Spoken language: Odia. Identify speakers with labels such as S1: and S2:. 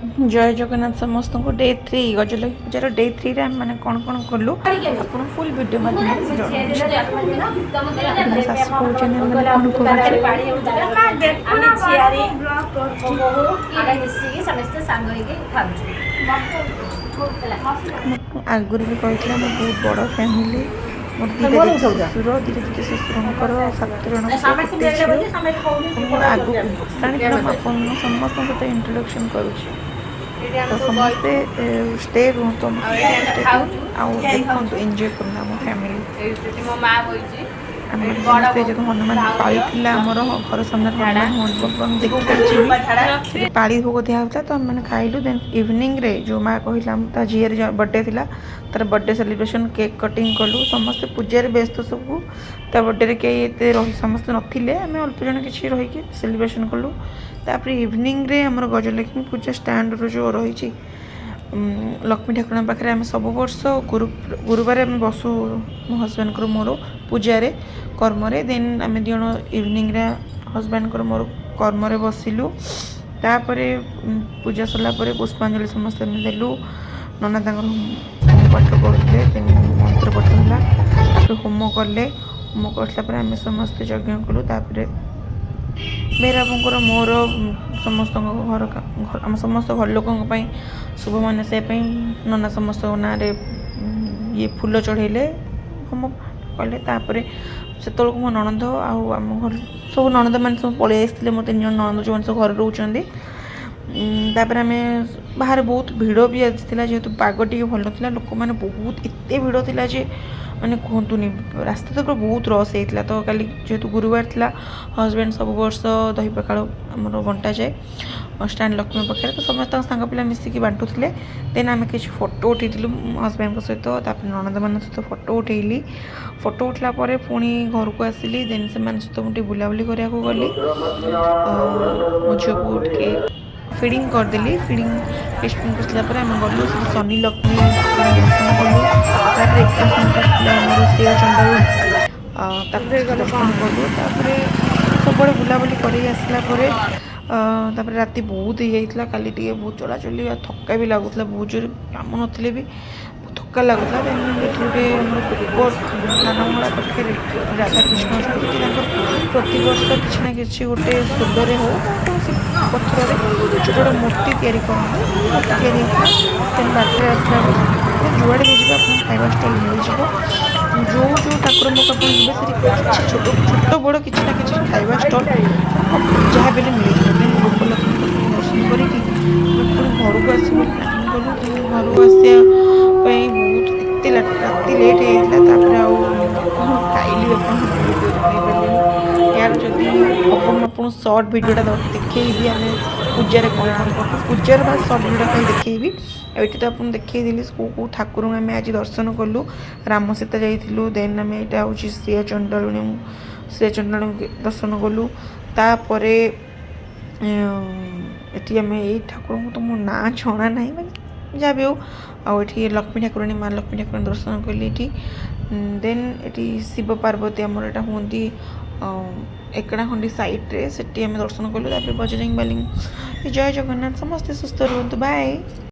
S1: ଜୟ ଜଗନ୍ନାଥ ସମସ୍ତଙ୍କୁ। ଡେ 3, ଗଜଲକ୍ଷ୍ମୀ ପୂଜାର ଡେ 3ରେ ଆମେ ମାନେ କ'ଣ କ'ଣ କଲୁ, ଆପଣ ଫୁଲ୍ ଭିଡ଼ିଓ ମାଧ୍ୟମରେ ମୁଁ ଜଣାଉଛି। ମୋ ଶାଶୁ କହୁଛନ୍ତି ଆମେ ମାନେ କ'ଣ କରୁଛୁ।
S2: ଆମେ ଝିଆରୀ, ମୋ ବୋହୂ, ଆମେ ମିଶିକି ସମସ୍ତେ ସାଙ୍ଗ ହେଇକି ଖାଉଛୁ ହେଲା।
S1: ମୁଁ ଆଗରୁ ବି କହିଥିଲି, ଆମର ବହୁତ ବଡ଼ ଫ୍ୟାମିଲି। ମୋର ଦୁଇଟା ଜେଜେ ଶ୍ୱଶୁର, ଦୁଇଟା ଜେଜେ ଶ୍ୱଶୁରଙ୍କର ସାତ ଜଣ ପୁଅ, ଗୋଟେ ଝିଅ। ମୁଁ ଆଗକୁ ଭସାଣି ଦିନ ମୁଁ ଆପଣଙ୍କୁ ସମସ୍ତଙ୍କ ସହିତ ଇଣ୍ଟ୍ରୋଡକ୍ସନ୍ କରୁଛି। ତ ସମସ୍ତେ ଷ୍ଟେ ରୁହନ୍ତୁ, ଆମ ସହିତ ଷ୍ଟେ ରୁହନ୍ତୁ ଆଉ ଦେଖନ୍ତୁ, ଏନ୍ଜୟ କରନ୍ତୁ ଆମ ଫ୍ୟାମିଲି।
S3: ଏଇଠି ମୋ ମା ବଇଛି।
S1: ଆମେ ସମସ୍ତେ ଯେହେତୁ ହନୁମାନ ପାଳି ଥିଲା, ଆମର ଘର ସାମ୍ନାରେ ହନୁମାନ ମଣ୍ଡପ ଦେଖେଇଛି ବି, ସେଠି ପାଳି ଭୋଗ ଦିଆହେଉଥିଲା, ତ ଆମେମାନେ ଖାଇଲୁ। ଦେନ୍ ଇଭିନିଂରେ ଯେଉଁ ମା କହିଲା, ତା ଝିଅର ବର୍ଥଡେ ଥିଲା, ତାର ବର୍ଥଡେ ସେଲିବ୍ରେସନ୍, କେକ୍ କଟିଂ କଲୁ। ସମସ୍ତେ ପୂଜାରେ ବ୍ୟସ୍ତ ସବୁ, ତା ବର୍ଥଡେରେ କେହି ଏତେ ରହି ସମସ୍ତେ ନଥିଲେ, ଆମେ ଅଳ୍ପ ଜଣ କିଛି ରହିକି ସେଲିବ୍ରେସନ୍ କଲୁ। ତାପରେ ଇଭିନିଂରେ ଆମର ଗଜଲକ୍ଷ୍ମୀ ପୂଜା ଷ୍ଟାଣ୍ଡର ଯେଉଁ ରହିଛି ଲକ୍ଷ୍ମୀ ଠାକୁରଙ୍କ ପାଖରେ, ଆମେ ସବୁ ବର୍ଷ ଗୁରୁବାର ଆମେ ବସୁ, ମୋ ହଜବେଣ୍ଡଙ୍କର ମୋର ପୂଜାରେ କର୍ମରେ। ଦେନ୍ ଆମେ ଦୁଇ ଜଣ ଇଭିନିଂରେ ହଜବେଣ୍ଡଙ୍କର ମୋର କର୍ମରେ ବସିଲୁ। ତାପରେ ପୂଜା ସରିଲା ପରେ ପୁଷ୍ପାଞ୍ଜଳି ସମସ୍ତେ ଆମେ ଦେଲୁ। ନନା ତାଙ୍କର ହୋମ ପାଠ କରୁଥିଲେ, ଦେନ୍ ମନ୍ତ୍ର ପାଠ ହେଲା, ତାପରେ ହୋମ କଲେ। ହୋମ କରିସାରିଲା ପରେ ଆମେ ସମସ୍ତେ ଯଜ୍ଞ କଲୁ। ତାପରେ ବେହେରାବୁଙ୍କର ମୋର ସମସ୍ତଙ୍କ ଘର ଆମ ସମସ୍ତ ଘର ଲୋକଙ୍କ ପାଇଁ ଶୁଭ ମାନସିବା ପାଇଁ ନନା ସମସ୍ତଙ୍କ ନାଁରେ ଇଏ ଫୁଲ ଚଢ଼େଇଲେ, ହୋମ କଲେ। ତାପରେ ସେତେବେଳକୁ ମୋ ନଣନ୍ଦ ଆଉ ଆମ ଘର ସବୁ ନଣନ୍ଦମାନେ ସବୁ ପଳେଇ ଆସିଥିଲେ, ମୋ ତିନି ଜଣ ନଣନ୍ଦ ଯେଉଁମାନେ ସବୁ ଘରେ ରହୁଛନ୍ତି। ତାପରେ ଆମେ ବାହାରେ ବହୁତ ଭିଡ଼ ବି ଆସିଥିଲା, ଯେହେତୁ ପାଗ ଟିକେ ଭଲ ଥିଲା। ଲୋକମାନେ ବହୁତ, ଏତେ ଭିଡ଼ ଥିଲା ଯେ ମାନେ କୁହନ୍ତୁନି, ରାସ୍ତା ତ ପୁରା ବହୁତ ରସ୍ ହେଇଥିଲା। ତ କାଲି ଯେହେତୁ ଗୁରୁବାର ଥିଲା, ହଜବେଣ୍ଡ ସବୁ ବର୍ଷ ଦହି ପଖାଳ ଆମର ବଣ୍ଟାଯାଏ ଷ୍ଟାଣ୍ଡ ଲକ୍ଷ୍ମୀ ପାଖରେ, ତ ସମସ୍ତଙ୍କ ସାଙ୍ଗ ପିଲା ମିଶିକି ବାଣ୍ଟୁଥିଲେ। ଦେନ୍ ଆମେ କିଛି ଫଟୋ ଉଠେଇଥିଲୁ ହଜବେଣ୍ଡଙ୍କ ସହିତ, ତାପରେ ନଣନ୍ଦମାନଙ୍କ ସହିତ ଫଟୋ ଉଠେଇଲି। ଫଟୋ ଉଠିଲା ପରେ ପୁଣି ଘରକୁ ଆସିଲି। ଦେନ୍ ସେମାନଙ୍କ ସହିତ ମୁଁ ଟିକେ ବୁଲାବୁଲି କରିବାକୁ ଗଲି। ମୋ ଝିଅକୁ ଟିକେ ଫିଡ଼ିଂ କରିଦେଲି। ଫିଡ଼ିଂ ଫିଡ଼ିଂ କରିସାରିଲା ପରେ ଆମେ ଗଲୁ ସେଠି ଶନି ଲକ୍ଷ୍ମୀ ଦର୍ଶନ କଲୁ। ତାପରେ ଏକାମ୍ର ଥିଲା ଆମର ଶ୍ରେୟ ଚଣ୍ଡାଳୁଣୀ, ତାକୁ ଦର୍ଶନ କଲୁ। ତାପରେ ସବୁଆଡ଼େ ବୁଲାବୁଲି କରିକି ଆସିଲା ପରେ ତାପରେ ରାତି ବହୁତ ହେଇଯାଇଥିଲା। କାଲି ଟିକେ ବହୁତ ଚଲାଚଲି ଆଉ ଥକା ବି ଲାଗୁଥିଲା ବହୁତ ଜୋରେ, କାମ ନଥିଲେ ବି ବହୁତ ଥକା ଲାଗୁଥିଲା। ଦେନ୍ ଏଠି ଗୋଟେ ଆମର ଗୋପର ଧାନମଙ୍ଗଳା ପାଖରେ ରାଧାକୃଷ୍ଣ ଅଛନ୍ତି। ସେଠି ତାଙ୍କର ପ୍ରତିବର୍ଷ କିଛି ନା କିଛି ଗୋଟେ ସୋଲରେ ହଉ ବା କୌଣସି ପଥରରେ ଛୋଟ ଛୋଟ ମୂର୍ତ୍ତି ତିଆରି କରନ୍ତି। ମୂର୍ତ୍ତି ତିଆରି ହେଇଥିଲା। ଦେନ୍ ବାଟରେ ଆସିଲା ବେଳେ ଯୁଆଡ଼େ ବି ଯିବେ, ଆପଣଙ୍କୁ ଖାଇବା ଷ୍ଟଲ୍ ମିଳିଯିବ। ଯେଉଁ ଯେଉଁ ଠାକୁରଙ୍କ ପାଖକୁ ଆପଣ ଯିବେ, ସେଠି କିଛି ଛୋଟ ଛୋଟ ବଡ଼ କିଛି ନା କିଛି ଖାଇବା ଷ୍ଟଲ୍ ଯାହା ବି ହେଲେ ମିଳିଯିବ। ଦେନ୍ ଗୋପଲକ୍ଷ୍ମୀ ପାଖକୁ ଦର୍ଶନ କରିକି ଆମେ ପୁଣି ଘରକୁ ଆସିବୁ ବୋଲି ପ୍ଲାନିଂ କଲୁ। ଦେନ୍ ଘରକୁ ଆସିବା ପାଇଁ ବହୁତ ଏତେ ରାତି ଲେଟ୍ ହେଇଯାଇଥିଲା। ତାପରେ ଆଉ କ'ଣ ଖାଇଲି ଆପଣଙ୍କୁ ଭିଡ଼ିଓ ଜଣାଇ ପାରିଲିନି। ୟାର ଯଦି ହବ, ମୁଁ ଆପଣଙ୍କୁ ସର୍ଟ ଭିଡ଼ିଓଟା ଦେଖେଇବି, ଆମେ ପୂଜାରେ କ'ଣ କ'ଣ କଲୁ। ପୂଜାର ବାସ୍ ସର୍ଟ ଭିଡ଼ିଓଟା ଖାଲି ଦେଖେଇବି। ଆଉ ଏଠି ତ ଆପଣଙ୍କୁ ଦେଖେଇଦେଲି କେଉଁ କେଉଁ ଠାକୁରଙ୍କୁ ଆମେ ଆଜି ଦର୍ଶନ କଲୁ। ରାମ ସୀତା ଯାଇଥିଲୁ। ଦେନ୍ ଆମେ ଏଇଟା ହେଉଛି ଶ୍ରୀୟା ଚଣ୍ଡାଳୁଣୀ, ଶ୍ରୀୟା ଚଣ୍ଡାଳୁଣୀ ଦର୍ଶନ କଲୁ। ତାପରେ ଏଠି ଆମେ ଏଇ ଠାକୁରଙ୍କୁ ତ ମୋ ନାଁ ଜଣା ନାହିଁ, ମାନେ ଯାହା ବି ହଉ। ଆଉ ଏଠି ଲକ୍ଷ୍ମୀ ଠାକୁରାଣୀ, ମା ଲକ୍ଷ୍ମୀ ଠାକୁରାଣୀ ଦର୍ଶନ କଲି ଏଠି। ଦେନ୍ ଏଠି ଶିବ ପାର୍ବତୀ ଆମର ଏଇଟା ହୁଅନ୍ତି ଏକଣାଖଣ୍ଡି ସାଇଡ଼୍ରେ, ସେଠି ଆମେ ଦର୍ଶନ କଲୁ। ତାପରେ ବଜରଙ୍ଗବାଲି। ଜୟ ଜଗନ୍ନାଥ, ସମସ୍ତେ ସୁସ୍ଥ ରୁହନ୍ତୁ। ବାଏ।